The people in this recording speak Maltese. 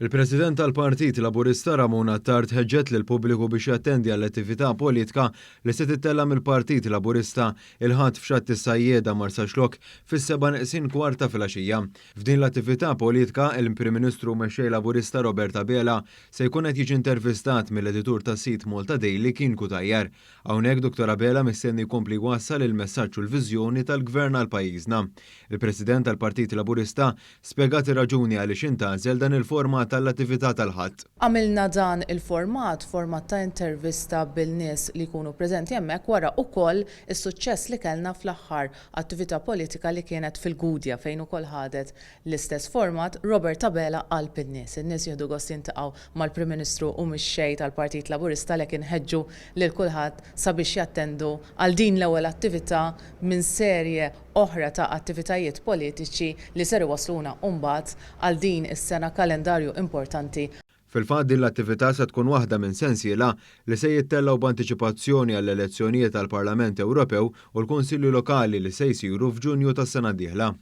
Il-President tal-Partit Laburista Ramona Attard ħeġġet lill-pubbliku biex jattendi għall-attività politika li se tittella' mill-Partit Laburista il-Ħadd f'Xatt is-Sajjieda, Marsaxlokk, fis-sebgħa neqsin kwart ta' filgħaxija. F'din l-attività politika, il-Prim Ministru u Mexxej Laburista Robert Abela se jkun qed jiġi intervistat mill-editur tas-sit Malta Daily Kien Cutajar. Hawnhekk Dottor Abela mistenni jkompli jwassal il-messaġġ u l-viżjoni tal-Gvern għal pajjiżna. Il-President tal-Partit Laburista Spjegat ir-raġuni għaliex intgħażel dan il-format għall-attività tal-Ħadd. Għamilna dan il-format, format ta' intervista bil-nies li jkunu preżenti hemmhekk wara ukoll is-suċċess li kellna fl-aħħar attività politika li kienet fil-Gudja fejn ukoll ħadet l-istess format, Robert Abela qalb in-nies. In-nies jieħdu gost jiltaqgħu mal-Prim Ministru u mixxej tal-Partit Laburista għalhekk inħeġġu lil kulħadd sabiex jattendu għal din l-ewwel attività minn serje oħra ta' attivitajiet politiċi li ser iwassluna mbagħad għal din is-sena kalendarju importanti. Fil-fatt din l-attività se tkun waħda minn sensiela li se jittellgħu b'antiċipazzjoni għall-elezzjonijiet għall-Parlament Ewropew u l-Kunsilli Lokali li se jsiru f'Ġunju tas-sena d-dieħla.